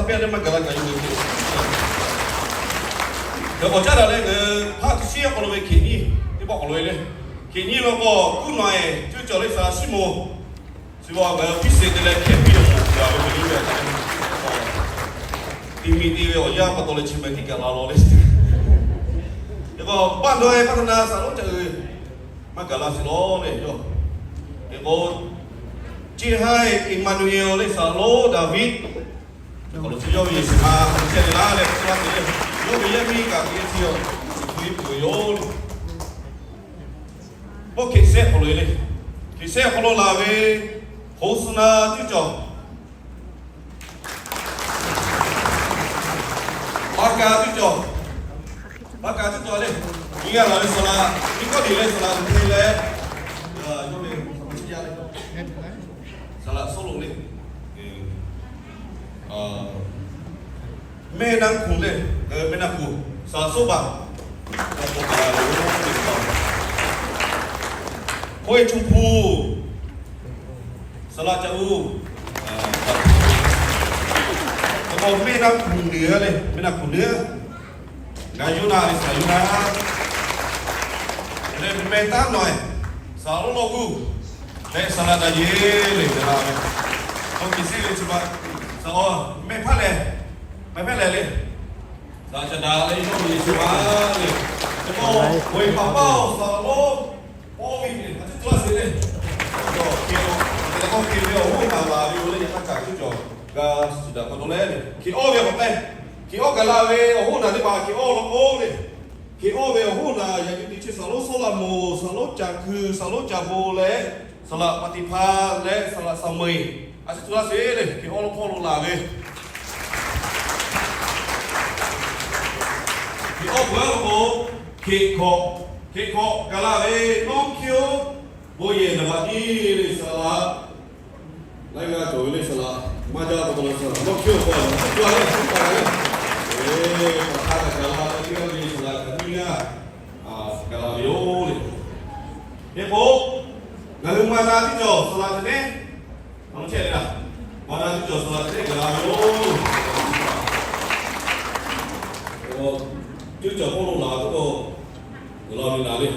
Hk'e te maˇ gaˬ la kaꞈ yuˬ ve. Yaꞈ k'awꞈ caˉ daꞈ leh ngaˬ hui hpaˆ teˇ shiˉ awˬ hk'aw lo ve Hkriꞈ nyiˇ teˇ pawˆ k'awꞈ loꞈ e le. Hkriꞈ nyiˇ lo k'o, kuˉ nawˬ e cuˇ cawˬ le saˍ laꞈ Siˉmonˍ, chi beuꞈ ngaˬ hui hpiˇ sheˍ te leh hkehˇ piˇ awˬ hk'aw gaˬ ve teˇ g'aˇ, ti mi te ve awˬ yanˇ pa taw leh chi mehˍ tiˉ gaˬ la law le. Yaꞈ k'awꞈ paˆ nawˬ e paˆ taˇ na saˍ lonˉ ca uiˍ maˇ gaˬ la sheˍ law le yawˇ. Yaꞈ k'o, ceˇ haˉ Eˍmaˍnuˍyehˬ le saˍ lonˉ Daˍviˆ, awˬ lawn chi yawˇ ve Yeˍsuˆ ma hk'aˬ lo chehˇ ve laˇ leh chi laˇ te le, yawˇ ve yaˇ miˇ kaꞈ te e chi awˬ, Yeˍsuˆ Hkriꞈ yoˬ. Oˇ Hkriꞈ sehˉ awˬ hk'aw lo le, Hkriꞈ sehˉ awˬ hk'aw lo laˬ ve, Hk'oˆ suh na cuˇ cawˬ, Baˇ kaˍ cuˇ cawˬ, Baˇ kaˍ cuˇ cawˬ le, nyi g'a laˬ ve saˍ laꞈ, nyi kawˇ liꞈ leh saˍ laꞈ te leh, yawˇ ve hk'aˬ lo chehˇ le, saˍ laꞈ Sawˉluꞈ le, mehˆ naˆ hkunˍ le, mehˆ naˆ hkunˍ, saˍ laꞈ Sawˉbaˍ, k'oˆ e Chawˇ hpu, saˍ laꞈ Caꞈ uˇ, k'o mehˆ naˆ hkunˍ le, mehˆ naˆ hkunˍ le, ngaˬ Yoˇnaˆ le saˍ laꞈ Yoˇnaˆ, leh mehˆ taˉ nawˬ e, saˍ laꞈ Lawˇ Lawˇ g'uˇ, leh saˍ laꞈ Daˍyeˍ le gaˬ la ve, k'o Hkriꞈ sehˉ ve chi ma, saˍ laꞈ mehˆ hpaˇ lehˬ, mehˆ hpaˇ lehˬ le, saˍ laꞈ Caˍ daꞈ leh yawˇ ve Yeˍsuˆ ma le, k'o ve paˍ paˇ saˍ laꞈ Lawˇ Pawˇ ve a ciˉ tu laˇ sheˍ le, k'o Hkriꞈ ve awˬ hoˉ naˬ laˬ ve yoˬ le, yaꞈ hk'aˇ kaꞈ cuˇ cawˬ g'a suˍ daꞈ pa taw leh, Hkriꞈ awˇ ve awˬ hk'aw k'ai, Hkriꞈ awˇ gaˬ la ve awˬ hoˉ naˬ teˇ hpaˍ Hkriꞈ awˇ law k'o le, Hkriꞈ awˇ ve awˬ hoˉ naˬ yaꞈ nyi teˇ chi saˍ laꞈ Sawˉlaꞈmonˍ, saˍ laꞈ Caˍ hkui, saˍ laꞈ Caˍ bon leh, saˍ laꞈ Paˍtiˍhpaˍ leh saˍ laꞈ Saˍmeˍ, a ciˉ tu laˇ sheˍ le, Hkriꞈ awˇ law hk'aw lo laˬ ve Hkriꞈ awˇ peuˬ a k'o, Hkriꞈ hkawꞈ, Hkriꞈ hkawꞈ gaˬ la ve Nawˉ hkiˇ oˆ bon yehˬ naˍ baꞈ nyiˇ le saˍ laꞈ, laiˉ g'aˇ cawˬ ve le saˍ laꞈ, maˇ jaˇ pa taw leh saˍ laꞈ Nawˉ hkiˇ oˆ k'o, a ciˉ tu laˇ le, a ciˉ tu laˇ le, oˇ ve hpaˍ htaˇ kaꞈ gaˬ la ve teˇ g'aˇ le saˍ laꞈ kaꞈ nyiˇ g'aˇ gaˬ la ve yoˬ le. Hk'e k'o, ngaˬ hui maˇ na teˇ cawˬ saˍ laꞈ te neˉ, a lo chehˇ le a, maˇ na teˇ cawˬ saˍ laꞈ te neˉ gaˬ la ve yoˬ. Cuˇ cawˬ hk'oˆ lo laˬ k'o, gaˬ la ve naˍ le.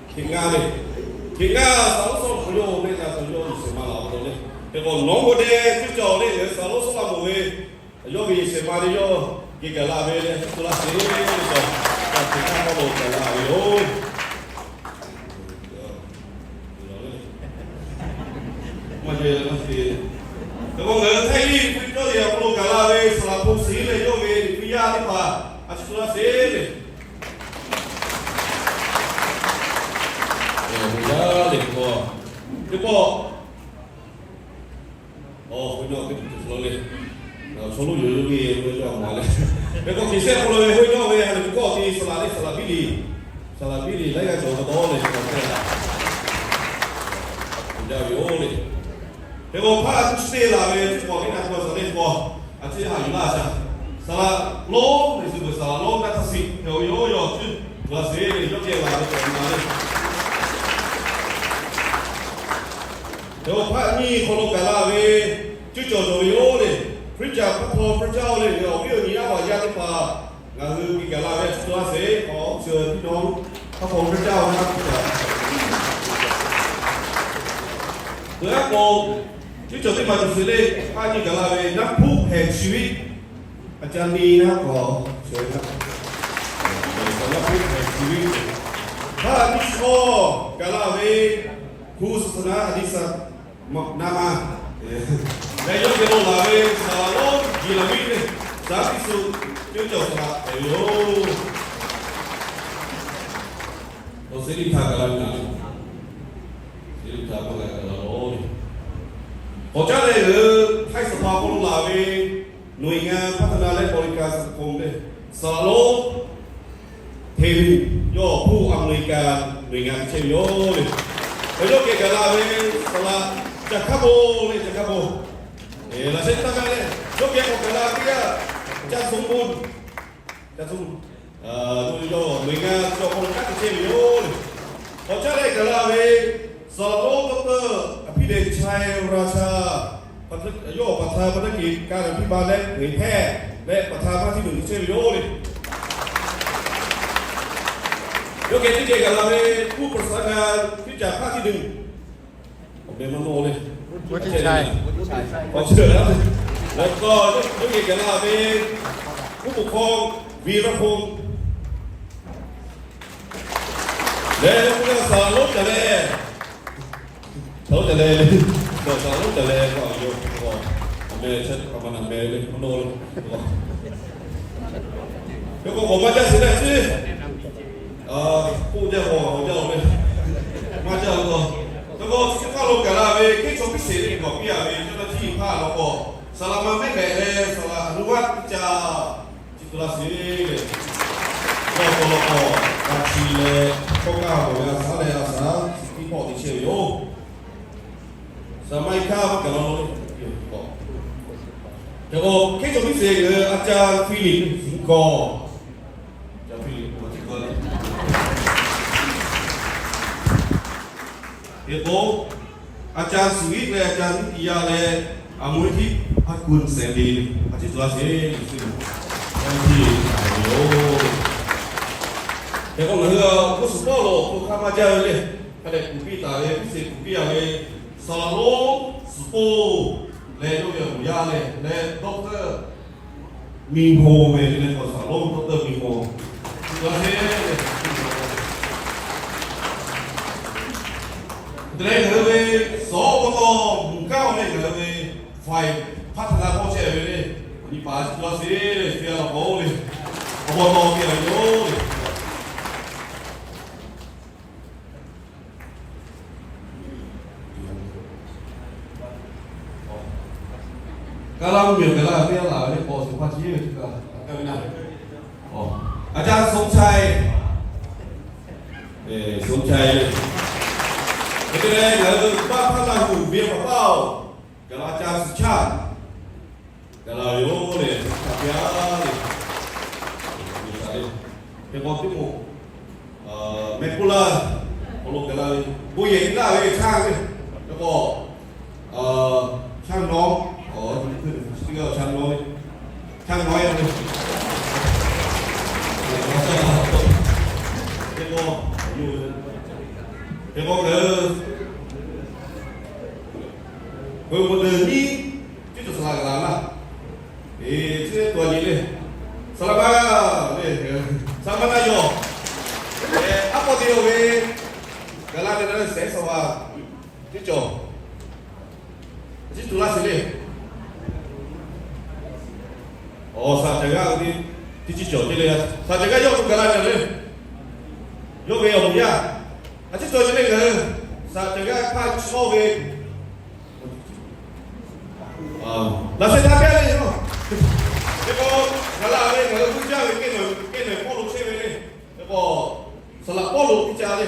Hk'e ngaˇ le, hk'e ngaˇ saˍ laꞈ Sawˉlaꞈmonˍ yawˇ mehˆ g'a tuˬ yawˇ Yeˍsuˆ ma laˬ pa taw le. Hk'e k'o, nawˉ g'oˇ deh cuˇ cawˬ le, saˍ laꞈ Sawˉlaꞈmonˍ ve yawˇ ve Yeˍsuˆ ma le yawˇ geh gaˬ la ve le, tuˇ laˇ sheˍ le, a hk'e ngaˇ hk'aw lo gaˬ la ve yoˬ. Maˇ heˆ, maˇ heˆ. Hk'e k'o, ngaˬ hui Htaiˇ liˇ hpu cawˇ yehˬ awˬ hk'aw lo gaˬ la ve saˍ laꞈ hpu shiˍ leh yawˇ ve liꞈ hpu yaˇ teˇ hpaˍ a ciˉ tu laˇ sheˍ le. Yaˇ le k'o, teˇ pawˆ, a, hk'e k'o teˇ pawˆ te lo le, chaw lo yoˬ yoˬ ve yoˬ a ma le. Hk'e k'o Hkriꞈ sehˉ hk'aw lo ve hk'e k'o ve ha lehˬ ve kawˆ te saˍ laꞈ le, saˍ laꞈ Biˇliˍ, saˍ laꞈ Biˇliˍ laiˉ g'aˇ cawˬ pa taw le, hk'e k'o te a, uˬ jaˇ ve yoˬ le. Hk'e k'o hpaˇ tuˇ chi teˇ laˬ ve chi k'awꞈ teˇ naˬ k'o saˍ le k'o, a ciˉ haꞈ yuˬ laˇ shaˍ. Saˍ laꞈ Lawˇ le, suh peuˬ saˍ laꞈ Lawˇ naˇ htaˇ shiˍ hk'e k'o yawˇ yawˇ cuˇ laˇ sheˍ le, yawˇ geh laˬ ve cawˬ ma le. Hk'e k'o hpaˇ nyiˇ hk'aw lo gaˬ la ve cuˇ cawˬ cawˬ ve yoˬ le. Hkriꞈ yaˇ hpaˇ hk'aw hpaˇ caˇ le, awˬ viˉ awˬ nyi yaˇ awˬ yanˇ teˇ hpaˍ ngaˬ hui geh gaˬ la ve a ciˉ tu laˇ sheˍ k'o, chi tiˉ nawˉ hpaˇ hk'aw hpaˇ caˇ ve a ciˉ caˇ. Ngaˬ hui a k'o, cuˇ cawˬ teˇ hpaˍ cawˬ sheˍ le, hpaˇ nyiˇ gaˬ la ve Naˉ hpuˇ hpehꞈ chi viˉ, a ca ni naˉ k'aw, Naˉ hpuˇ hpehꞈ chi viˉ, hpaˇ nyiˇ shawˉ gaˬ la ve Hpu suhˍ suhˍ naˉ a diˇ sa naˉ maˇ, leh yawˇ geh lo laˬ ve saˍ laꞈ Lawˇ Yeˍraˍmiˆ le, saˍ tiˇ suh cuˇ cawˬ saˍ laꞈ hpehꞈ ve yoˬ. Awˬ, Seˍriˆ htaꞈ gaˬ la ve naˍ, Seˍriˆ htaꞈ maˇ gaˬ gaˬ la lawˬ ve. K'awꞈ caˉ leh ngaˬ hui Htaiˇ suhˍ hpaˍ hk'aw lo laˬ ve หน่วยงานพัฒนาและบริการสังคม le, saˍ laꞈ Lawˇ Hteˇ Liˇ, yawˇ hpu Aˍmeˍriˍkaˍ หน่วยงาน chehˇ ve yoˬ le. Hk'e yawˇ geh gaˬ la ve saˍ laꞈ Caˍ Hkaˇ Bon le, Caˍ Hkaˇ Bon, laꞈ sheh taˇ gaˇ le, yawˇ geh k'awꞈ gaˬ la teˇ g'aˇ Caˇ Sung Bon, Caˇ Sung, yawˇ หน่วยงาน cawˬ hk'aw lo kanˉ te chehˇ ve yoˬ le. K'awꞈ caˉ leh gaˬ la ve saˍ laꞈ Lawˇ ดอกเตอร์ อภิเดชชัย ราชา Yawˇ ประธานภารกิจการอภิบาลและเผยแพร่ และประธานภาคที่หนึ่ง chehˇ ve yoˬ le. Yawˇ geh teˇ geh gaˬ la ve ผู้ประสานงานคริสตจักรภาคที่หนึ่ง awˬ meh maˇ nawˇ le. Awˬ chi, yawˇ geh gaˬ la ve ผู้ปกครอง วีรพงษ์ leh yawˇ k'oˆ ve saˍ laˍ lonˉ caˬ leh, saˍ laˍ lonˉ caˬ leh le, saˍ laˍ lonˉ caˬ leh k'oˆ ve yoˬ. Awˬ meh chehˇ a ma naˬ meh le, maˇ nawˇ le. Yawˇ k'o k'awꞈ maˇ jaˇ sheˍ leh chi, k'oˆ jaˇ k'o awˬ jaˇ awˬ le, maˇ jaˇ lo. Yawˇ k'o chi hk'aˇ lo gaˬ la ve เครื่องชงพิเศษ ve k'awꞈ piˇ a ve เจ้าหน้าที่ hpaˇ law k'o, saˍ laˍ ma mehˉ mehˍ leh saˍ laˍ อนุวัฒน์ teˇ caˇ, chi tuˬ laˇ sheˍ le. Yawˇ k'o law k'o, a chi leh kawˇ kaˇ awˬ ve a shaˉ leh a shaˉ chi tiˉ pawˆ te chehˇ ve yoˬ. Saˍ laˍ ma iˉ hkaˇ maˇ gaˬ la lo le. Hk'e k'o เครื่องชงพิเศษ ngaˬ hui อาจารย์ Philip Singkaw, อาจารย์ Philip Singkaw le. Hk'e k'o, อาจารย์ สุวิทย์ leh อาจารย์ นิตยา leh, a, มูลนิธิ พระคุณแสนดี a ciˉ tuˬ laˇ sheˍ le. Hk'e k'o ngaˬ hui g'uˇ suhˍ pawˆ lo awˬ hk'aw hk'a maˇ jaˇ ve le. Hk'a dehꞈ kuˬ piˇ taˍ ve, พิเศษ kuˬ piˇ a ve, saˍ laˍ lonˉ suhˍ poˇ leh yawˇ ve awˬ yaˇ leh, leh ดอกเตอร์ Mingh Hoˬ ve le, k'o saˍ laˍ lonˉ ดอกเตอร์ Mingh Hoˬ. Te leh ngaˬ hui ve สปต. Mvuhˇ kaˉ awˬ leh ngaˬ hui ve ฝ่ายพัฒนา hpawˇ chehˇ ve le, nyi paˍ a ciˉ tuˬ laˇ sheˍ le, te a law k'o le, awˬ bon tawˇ te a ve yoˬ le. Kaˇ laˇ mvuhˇ miˬ gaˬ la teˇ g'aˇ laˬ ve le, k'awꞈ suhˍ hpaˇ chi ve kaꞈ, a, อาจารย์ สมชัย, สมชัย. Hk'e te leh ngaˬ hui บ้านพระราหู เวียงป่าเป้า gaˬ la อาจารย์ สุชาติ gaˬ la ve yoˬ le, hk'a piˇ a le. Hk'e k'o teˇ moˍ, meh k'oˆ laˇ, awˬ lawn gaˬ la ve, bon yehˬ piˇ laˇ ve chaˇ ve, hk'e k'o, chaˇ nawˉ, chaˇ nawˉ ve, chaˇ nawˉ ve, hk'e k'o, hk'e k'o ngaˬ hui คนเดิม nyiˇ, teˇ cawˬ saˍ laˍ gaˬ la laˇ. Eˬ, chi teˇ taw nyi le. Saˍ laˍ ma le, saˍ laˍ ma na yawˬ. Aˉ pawˆ te awˬ ve gaˬ la ve na ve sehˉ saˍ laˍ teˇ cawˬ, a ciˉ tuˬ laˇ sheˍ le. Awˬ, saˍ caˬ g'aˇ ve teˇ ciˉ cawˬ te le. Saˍ caˬ g'aˇ yawˇ tuˬ gaˬ la ve le. Yawˇ ve awˬ yaˇ, a ciˉ cawˬ te le ngaˬ hui. Saˍ caˬ g'aˇ hpaˇ chawˇ ve laꞈ sheh htaˇ piˇ le. Hk'e k'o, gaˬ la ve ngaˬ hui Hkriꞈ yaˇ ve kehˉ nawˬ, kehˉ nawˬ Pawˇluꞈ chehˇ ve le. Hk'e k'o, saˍ laˍ Pawˇluꞈ teˇ ca le.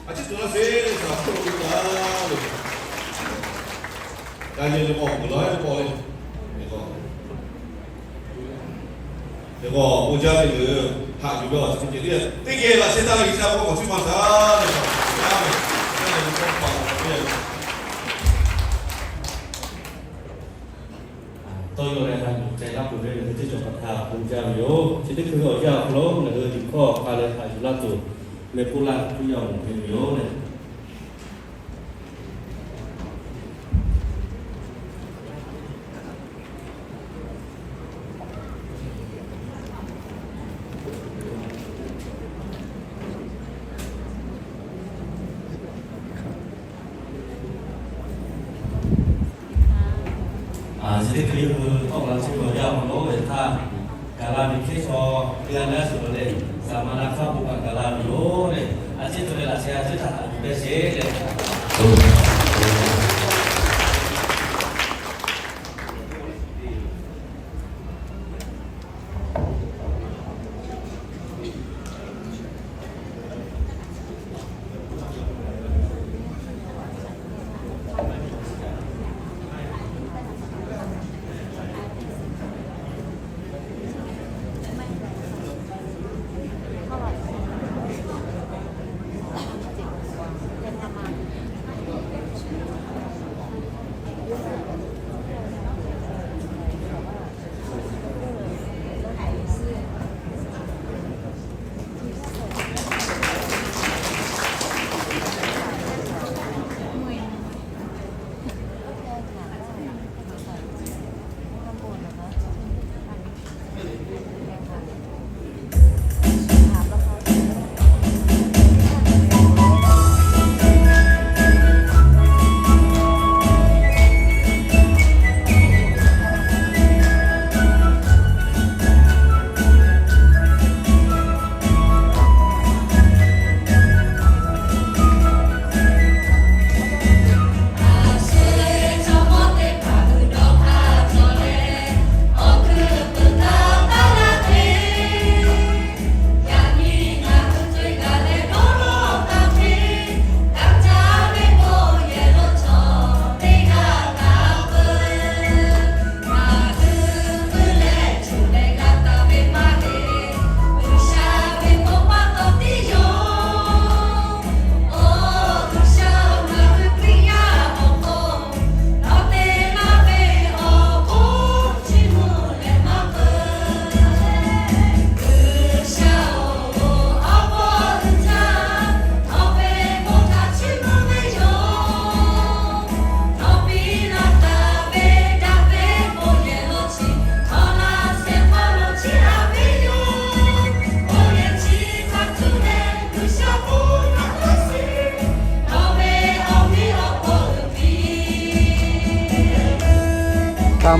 A ciˉ tuˬ laˇ sheˍ, saˍ laˍ Pawˇluꞈ teˇ ca le. Ka nyi le k'o, kuˬ la ve k'o le. Hk'e k'o, bon jaˇ ve le, haꞈ yuˬ ve awˬ ceuˬ ceh teˇ geh laꞈ sheh taˇ ve G'uiˬsha k'o k'awꞈ chiˇ ma taˍ le. Tawˇ yaw leh haꞈ yuˬ ceh laˇ peuˬ ve teˇ cawˬ hpaˍ htaꞈ bon jaˇ ve yoˬ. Chi teˇ hkui ve awˬ yanˇ awˬ hk'aw lo ngaˬ hui liꞈ hkawˇ k'a leh haꞈ yuˬ laˇ tuˬ, meh k'oˆ laˇ tuˬ yaˇ mawˬ hpehꞈ ve yoˬ le. Chi teˇ hkui hui tawˆ la chi ve awˬ yanˇ awˬ hk'aw lo ve htaˇ, gaˬ la ve hkehˇ chaw teˇ g'aˇ leh a shuˍ lo le, saˍ ma na hk'aˇ bon kaꞈ gaˬ la ve yoˬ le. A ciˉ tuˬ leh laꞈ sheh a ciˉ htaꞈ haꞈ yuˬ pehˇ sheˍ le.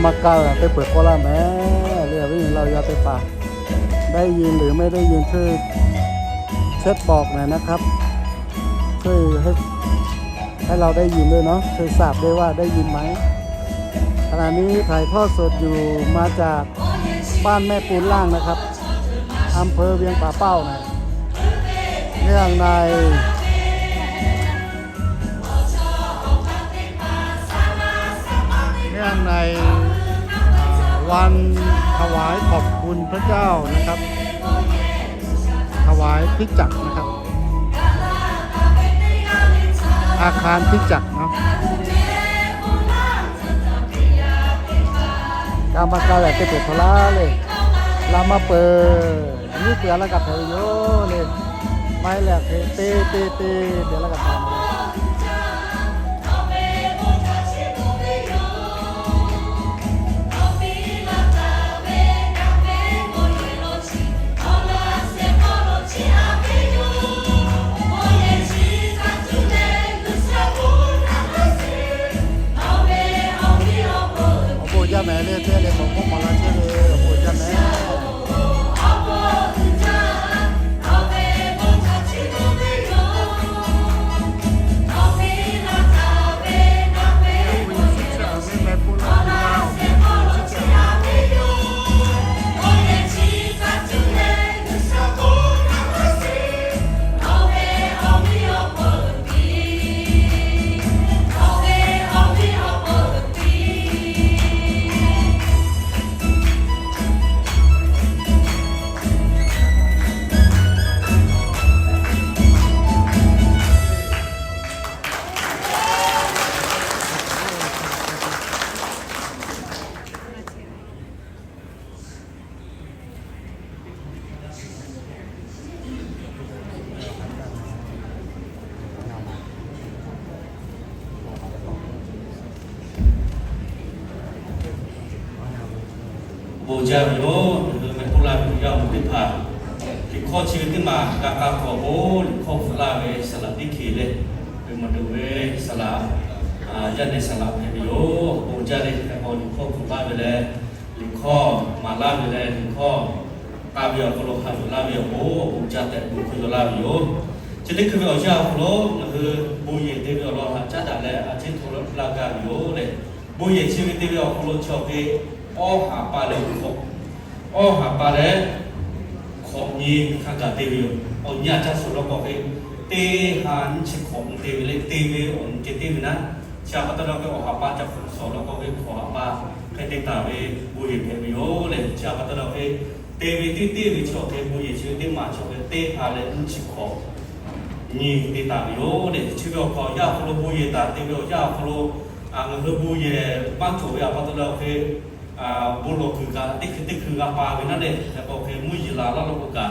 Maˇ kaˇ teˇ peuˬ k'oˆ laˇ mehˍ le, awˬ viˉ awˬ nyi Laˇ huˍ yaˇ teˇ hpaˍ, ได้ยินหรือไม่ได้ยิน ช่วย แชทบอกหน่อยนะครับ ช่วยให้ ให้เราได้ยินด้วยเนาะ ช่วยทราบด้วยว่าได้ยินไหม ขณะนี้ถ่ายทอดสดอยู่ มาจากบ้านแม่ปูนล่างนะครับ อำเภอเวียงป่าเป้านะ เนื่องใน เนื่องใน อ่า วันถวายขอบคุณพระเจ้านะครับ ถวายคริสตจักรนะครับ อาคารคริสตจักรเนาะ Kaˇ maˇ kaˇ lehˬ teˇ peuˬ htaꞈ laˇ le, laˇ maˇ peuˬ, nyiˉ peuˬ a laˇ kaꞈ hpehꞈ ve yoˬ le. Maˇ heˆ lehˬ hk'e te te te te a laˇ kaꞈ hpehꞈ ve yoˬ. Awˬ bon jaˇ mehˍ le, teˇ le k'awꞈ k'oˆ k'awꞈ la chehˇ ve, awˬ bon jaˇ mehˍ. Bon jaˇ ve yoˬ. Ngaˬ hui mehˆ hpfuhˇ laˇ ve yaˇ awˬ moˍ teˇ hpaˍ, liꞈ hkawˇ chi ve teˇ maˬ g'a k'a hk'awꞈ k'o, liꞈ hkawˇ hpfuhˆ laˇ ve saˍ laꞈ teˇ hkeh leh, ve maˇ dawˬ ve saˍ laꞈ, yaˇ nehˬ saˍ laꞈ hpehꞈ ve yoˬ. Bon jaˇ le, hk'a k'awꞈ liꞈ hkawˇ hpfuhˆ laˇ ve leh, liꞈ hkawˇ maˍ laˇ ve leh, liꞈ hkawˇ k'a ve awˬ hk'aw lo haꞈ yuˬ laˇ ve yoˬ k'o, bon jaˇ tehꞈ bon hkawˇ yaw laˇ ve yoˬ. Chi teˇ hkui ve awˬ yanˇ awˬ hk'aw lo ngaˬ hui bon yehˬ te ve awˬ lawn htaꞈ caˉ daꞈ leh a ciˉ hto laˇ gaˇ ve yoˬ le. Bon yehˬ chi ve te ve awˬ hk'aw lo chi awˬ hk'e awˇ haˍ pa leh hkawꞈ, awˇ haˍ pa leh hkawꞈ nyi hk'a gaˬ te ve yoˬ. Awˬ nyi a caˇ suhˍ law k'o hk'e, teˇ ha nyiˇ chi hkawꞈ te ve le, te ve awˬ nyi ceh te ve naˉ, chi a pa taw leh hk'e awˬ haˍ pa ca hk'awꞈ suhˍ law k'o hk'e hkawꞈ haˍ pa hk'e te taˍ ve bon yehˬ hpehꞈ ve yoˬ le. Chi a pa taw leh hk'e te ve teˇ teˇ ve chi awˬ hk'e bon yehˬ chi ve teˇ maˬ chi awˬ hk'e teˇ ha leh nyiˇ chi hkawꞈ nyi te taˍ ve yoˬ le. Chi ve awˬ hk'aw yanˇ awˬ hk'aw lo bon yehˬ taˍ te ve awˬ yanˇ awˬ hk'aw lo ngaˬ hui bon yehˬ maˇ cawˬ ve a pa taw leh hk'e bon lawˬ kuiˬ kaꞈ teˇ hkui teˇ hkui g'a pa ve naˉ le. Hk'e k'o hk'e mvuhˇ yeˬ laˬ laˇ law k'o kaꞈ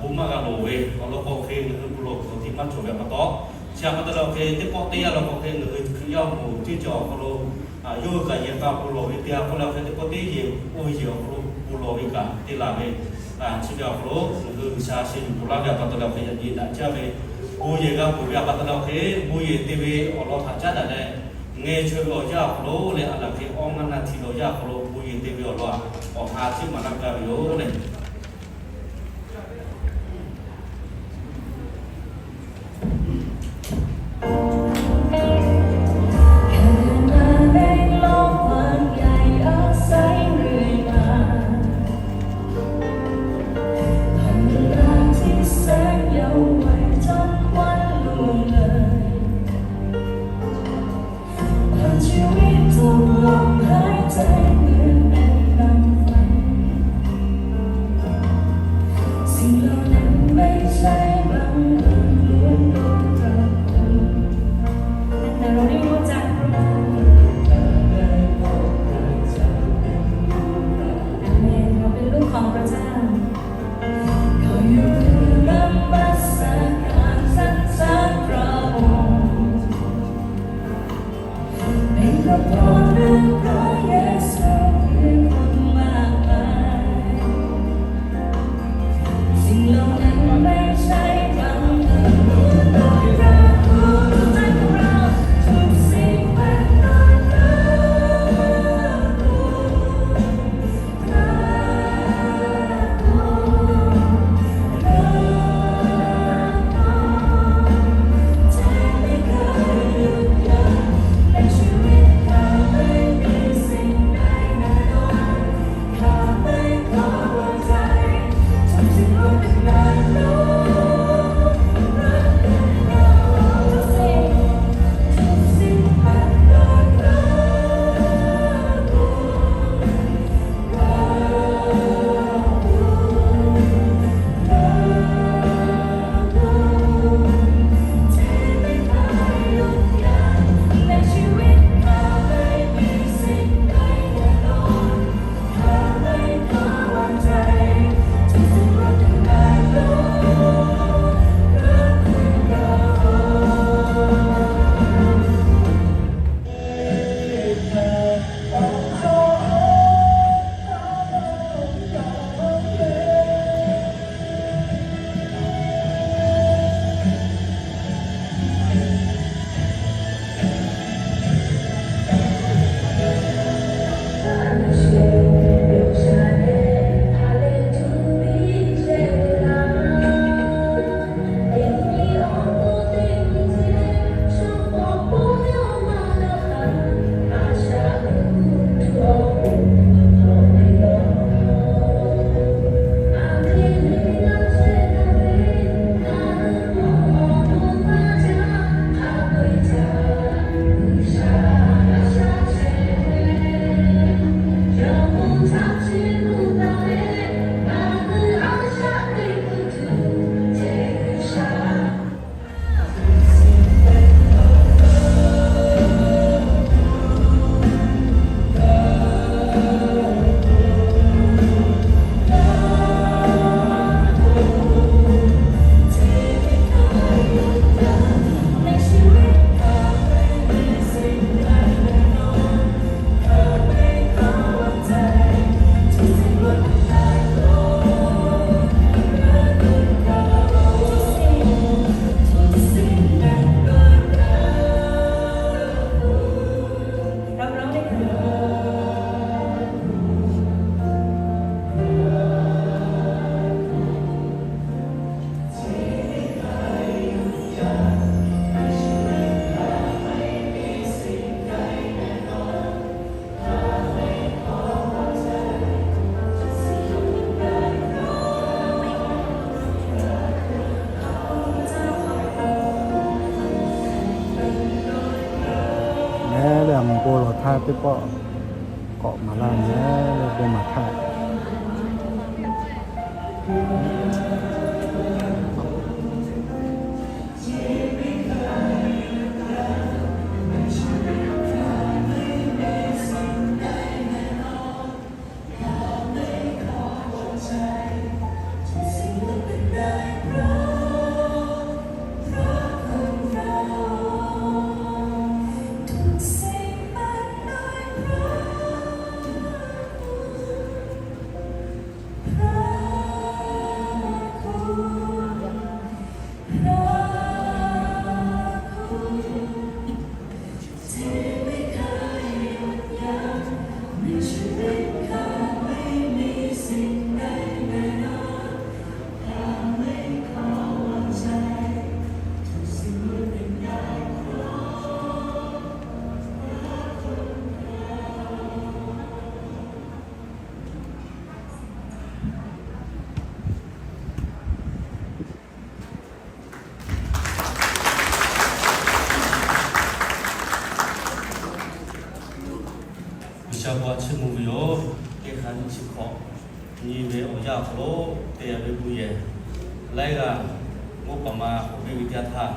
bon maˇ g'a lawˬ ve awˬ lawn k'o hk'e ngaˬ hui bon lawˬ kuiˬ awˬ tiˉ maˇ cawˬ ve a pa taw, chi a pa taw leh hk'e teˇ pawˆ teˇ yanˇ law k'o hk'e ngaˬ hui Hkriꞈ yaˇ awˬ moˍ teˇ ceuˬ awˬ hk'aw lo yawˇ hui kaꞈ yehˬ k'a bon lawˬ ve te a k'oˆ leh hk'e teˇ pawˆ teˇ yehˬ oˇ ve yehˬ awˬ hk'aw lo bon lawˬ ve kaꞈ te laˬ ve, chi ve awˬ hk'aw lo ngaˬ hui G'uiˬsha sheh yuˬ peuˬ laˇ ve a pa taw leh hk'e yaꞈ nyi daꞈ jaˇ ve bon yehˬ g'a peuˬ ve a pa taw leh hk'e bon yehˬ te ve awˬ lawn htaꞈ caˉ daꞈ leh, ngeh chaweh ve awˬ yanˇ awˬ hk'aw lo leh a laˬ hk'e awˇ ngaˇ naˇ hti ve awˬ yanˇ awˬ hk'aw lo bon yehˬ te ve awˬ lawn awˬ ha teˇ maˍ laˇ gaˇ ve yoˬ le. Teˇ pawˆ k'awꞈ maˍ laˇ ve le, bon maˍ htaˇ. G'uiˬsha bon htaꞈ chiˇ mvuh ve yoˬ. Teˇ hk'aˇ nyiˇ chi hkawꞈ nyi ve awˬ yanˇ awˬ hk'aw lo te yaꞈ ve bon yehˬ laiˉ g'aˇ, mvuhˇ paˍ ma k'awꞈ piˇ ve teˇ yanˇ htaˇ,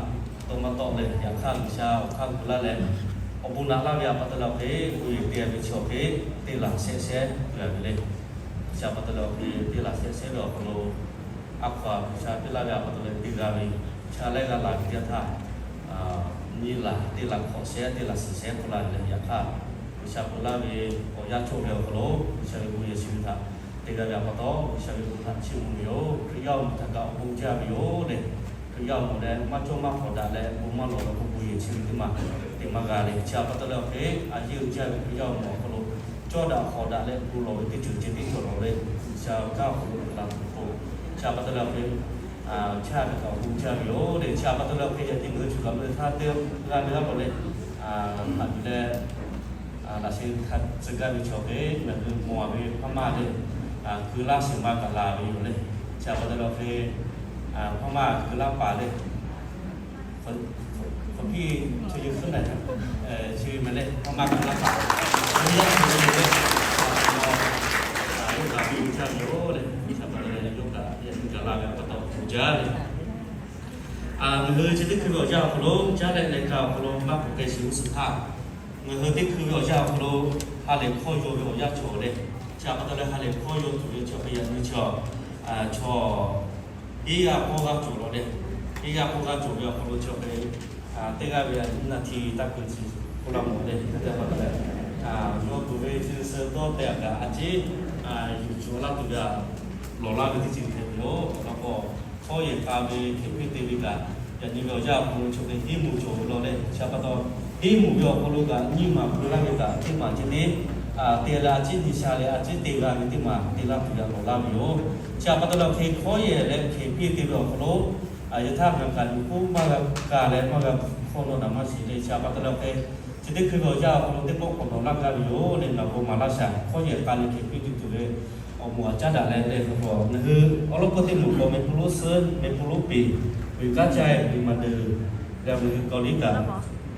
tawˇ maˇ tawˆ leh, yaꞈ hk'aˇ G'uiˬsha awˬ hk'aˇ gu laˇ leh, awˬ bon naꞈ laˇ ve a pa taw leh awˬ hk'e, bon yehˬ te yaꞈ ve chi awˬ hk'e, teˇ laˬ shehˆ shehˆ g'a ve le. G'uiˬsha pa taw leh awˬ hk'e teˇ laˬ shehˆ shehˆ ve awˬ hk'aw lo, a hkaw-a G'uiˬsha piˇ laˇ ve a pa taw leh te g'a ve, chaˇ laiˉ g'aˇ laˬ ve teˇ yanˇ htaˇ, nyiˇ laˬ, teˇ laˬ hkawꞈ shehˆ, teˇ laˬ suhˍ shehˆ hk'aw la ve le. Yaꞈ hk'aˇ, G'uiˬsha peuˬ laˇ ve awˬ yanˇ cawˇ ve awˬ hk'aw lo, G'uiˬsha ve bon yehˬ chi ve htaꞈ te g'a ve a pa taw, G'uiˬsha ve bon htaꞈ chiˇ mvuh ve yoˬ. Hkriꞈ yaˇ awˬ moˍ htaꞈ kaꞈ awˬ bon jaˇ ve yoˬ le. Hkriꞈ yaˇ awˬ moˍ leh maˇ cawˇ maˇ hk'awꞈ daꞈ leh bon maˇ lawˬ ve k'o, bon yehˬ chi ve teˇ maˬ te maˇ g'a le. Chi a pa taw leh awˬ hk'e, a yeˇ uiˍ jaˇ ve Hkriꞈ yaˇ awˬ moˍ awˬ hk'aw lo, cawˇ daꞈ hk'awꞈ daꞈ leh bon lawˬ ve teˇ ceuˬ ceh tiˉ cawˬ lawˬ le. G'uiˬsha kanˉ awˬ hk'aw lo la tuˬ k'o, chi a pa taw leh awˬ hk'e, chaˇ ve kaꞈ awˬ bon jaˇ ve yoˬ le. Chi a pa taw leh awˬ hk'e, yaꞈ nyi ngaˬ hui cawˬ kaꞈ ve htaˇ teˇ g'aˇ ve g'aˇ k'awꞈ le, haꞈ yuˬ leh, laꞈ sheh hk'a tcuh gaˇ ve chi awˬ hk'e, ngaˬ hui mawˬ ve hpaˇ maˇ le, keu laˇ shehˍ ma kaꞈ laˬ ve yoˬ le. Chi a pa taw leh awˬ hk'e, hpaˇ maˇ keu laˇ paˍ le, hk'aˬ hkiˇ chi yeuˬ hkuiˉ na, chi ve meh le, hpaˇ maˇ keu laˇ paˍ, yawˇ yaˇ hk'e le le, yawˇ kaꞈ ve uiˍ jaˇ ve yoˬ le. Chi a pa taw leh yawˇ kaꞈ yaꞈ nyi kaꞈ la ve a pa taw uiˍ jaˇ ve. Ngaˬ hui chi teˇ hkui ve awˬ yanˇ awˬ hk'aw lo, caˉ leh leh ka awˬ hk'aw lo maˇ k'oˆ k'ai shiˍ g'uˇ suhˍ htaˇ, ngaˬ hui teˇ hkui ve awˬ yanˇ awˬ hk'aw lo ha lehˬ hkawˇ yaw ve awˬ yanˇ cawˬ le. Chi a pa taw leh ha lehˬ hkawˇ yaw tuˬ ve chi awˬ hk'e yaꞈ nyi chi, chaw iˉ g'aˇ k'awˇ g'aˇ cawˬ lawˬ le. Iˉ g'aˇ k'awˇ g'aˇ cawˬ ve awˬ hk'aw lo chi awˬ hk'e, teˇ g'aˇ ve naˍ hti taˇ keu chi k'oˆ laˇ mawˬ le. Teˇ pa taw leh, yawˇ tuˬ ve chi suh dawˇ tehꞈ kaꞈ a ciˉ yuˬ cawˬ laˇ tuˬ ve a lawˬ laˇ ve teˇ ceuˬ hpehꞈ ve yoˬ. Awˬ lawn k'o, hkawˇ yehˬ k'a ve hkehꞈ piˇ te ve kaꞈ, yaꞈ nyi ve awˬ yanˇ awˬ hk'aw lo chi hk'e henˇ mvuh cawˬ ve lawˬ le. Chi a pa taw, henˇ mvuh ve awˬ hk'aw lo kaꞈ nyiˇ maˬ gu laˇ ve kaꞈ teˇ maˬ ceh tiˉ te leh a ciˉ nyi sha leh a ciˉ te g'a ve teˇ maˬ te laˇ tuˬ ve a lawˬ laˇ ve yoˬ. Chi a pa taw leh awˬ hk'e hkawˇ yehˬ leh hkehꞈ piˇ te ve awˬ hk'aw lo, yehˬ htaˇ ngaˬ kaꞈ yuˬ k'oˆ maˇ g'a ka leh maˇ g'a hkawˇ nawˬ naˍ maˇ shiˍ le. Chi a pa taw leh awˬ hk'e, chi teˇ hkui ve awˬ yanˇ awˬ hk'aw lo teˇ pawˆ k'awꞈ nawˬ laˇ gaˇ ve yoˬ le. Ngaˬ bon maˍ laˇ shaˍ, hkawˇ yehˬ k'a leh hkehꞈ piˇ tuˬ tuˬ ve awˬ moˍ a caˉ daꞈ leh leh hk'aw k'o, ngaˬ hui awˬ lawn k'o teˇ moˍ k'awꞈ meh hpu lonˉ suhˉ meh hpu lonˉ peˍ, uiˍ kaˉ caˇ e uiˍ maˍ deuˬ g'a ve ngaˬ hui Kaoˍliˇ kaꞈ,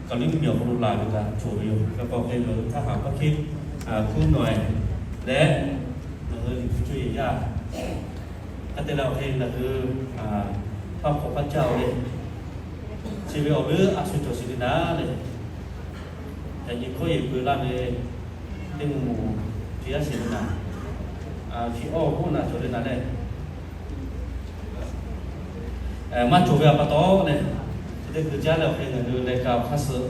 Kaoˍliˇ mvuhˇmiˬ awˬ hk'aw lo laˬ ve kaꞈ cawˬ ve yoˬ. Hk'e k'o hk'e ngaˬ hui htaˇ haˍ paˇ hkiˆ hkuˇ nawˬ e leh, ngaˬ hui liꞈ hpu cawˇ yehˬ yaˇ hk'e te leh awˬ hk'e ngaˬ hui hpaˇ hk'awꞈ hpaˇ caˇ o le. Chi ve awˬ leuˉ a shu cawˬ shiˍ ve naˍ le. Yaꞈ nyi hkawˇ yehˬ peu laˇ ve teˇ moˍ moˍ chi yaˇ shiˍ ve naˍ, chi awˇ k'oˆ naˍ cawˬ ve naˍ le. Maˇ cawˬ ve a pa taw le, chi teˇ hkui caˉ leh awˬ hk'e ngaˬ hui leh ka awˬ hk'aˇ suh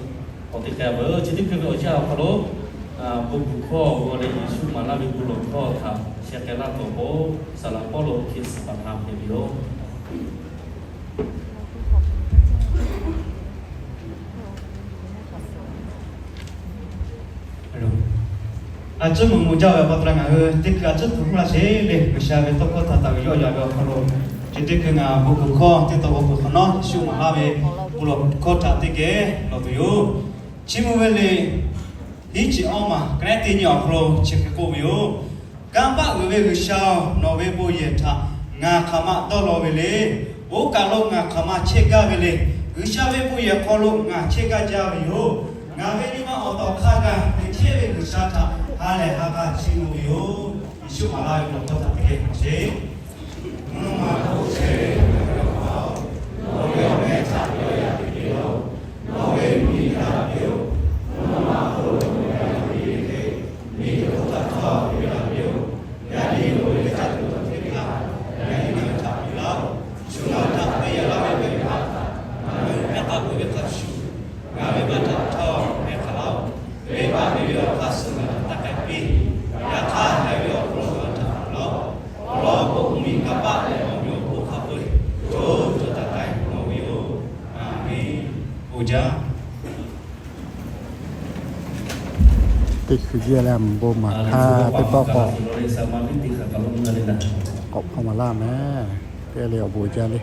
k'awꞈ te k'ai veuˬ. Chi teˇ hkui ve awˬ yanˇ awˬ hk'aw lo, bon bvuhˬ hkawˇ g'aw leh Yeˍsuˆ maˍ laˇ ve bon lawˬ hkawˇ htaꞈ sheh k'ai laˇ tuˬ awˬ pon, saˍ laꞈ Pawˇluꞈ hk'e suhˍ paˍ htaꞈ hpehꞈ ve yoˬ. A cuˉ mvuhˬ mvuhˬ jaˇ ve a pa taw leh ngaˬ hui teˇ hkui a cuˉ tuˬ hk'oˆ laˇ sheˍ le. G'uiˬsha ve tawˇ hkawˇ htaꞈ taˍ ve yawˇ yaꞈ ve awˬ hk'aw lo, chi teˇ hkui ngaˬ bon hkuiˬ hkawˇ teˇ taw bon hkuiˬ hk'awꞈ nawˉ Yeˍsuˆ maˍ laˇ ve bon lawˬ hkawˇ htaꞈ teˇ geh lawˬ tuˬ yoˬ. Chiˇ mvuh ve le, hiˉ chi awˇ maˬ ka neˉ teˇ nyi awˬ hk'aw lo chi hk'e k'oˆ ve yoˬ. Kanˇ paˆ uiˍ ve G'uiˬsha-oˬ, nawˬ ve bon yehˬ htaꞈ ngaˬ hk'aˬ ma dawˇ law ve le. Oˇ kaˬ lo ngaˬ hk'aˬ ma chehˇ gaˇ ve le. G'uiˬsha ve bon yehˬ hk'aw lo ngaˬ chehˇ gaˇ jaˇ ve yoˬ. Ngaˬ ve nyi ma awˬ tawˍ hk'a gaˬ teꞈ chehˇ ve G'uiˬsha htaꞈ ha lehˬ ha k'a chiˇ mvuh ve yoˬ. Yeˍsuˆ maˍ laˇ ve awˬ lawn htaꞈ teˇ geh k'awꞈ sheˍ. Mvuhˇ naw ma hk'oˆ chehˇ ve, nawˬ ve awˬ meh htaꞈ yawˇ yaꞈ piˇ ve yoˬ. Nawˬ ve miˬ htaꞈ piˇ-oˬ. Mvuhˇ naw ma hk'oˆ lo ve hk'e, miˬ hk'oˆ htaꞈ htawˇ ve htaꞈ piˇ-oˬ. Yaꞈ nyi nawˬ ve htaꞈ tuˬ htaˇ teˇ hpaˍ, yaꞈ nyi ngaˬ hui htaꞈ piˇ laˇ-oˆ. Shu ngaˬ hui htaꞈ te yaꞈ laˇ ve hk'a hk'a, ngaˬ hui hk'aˬ hk'e k'oˆ ve hk'a shuˍ, ngaˬ ve maˇ htaꞈ htawˇ hpehꞈ hk'aˬ laˇ-oˆ. Venˇbaˆ ve awˬ hk'aˇ suh ngaˬ htaꞈ taˇ k'ai piˇ. Yaꞈ hk'aˇ, haiˬ ve awˬ hk'aw lo ngaˬ htaꞈ laˇ-oˆ. Awˬ lawn k'o, mvuhˇmiˬ kanˇ paˆ leh awˬ meꞈ awˬ hponˇ hk'a peu-eˬ co co taˇ k'ai nawˬ ve yoˬ. Aˍmenˍ. Bon jaˇ. Teˇ hkui jehˇ leh bon maˍ htaˇ teˇ pawˆ k'awꞈ, k'awꞈ hpaw maˍ laˇ mehˍ. Teˇ g'aˇ le awˬ bon jaˇ le.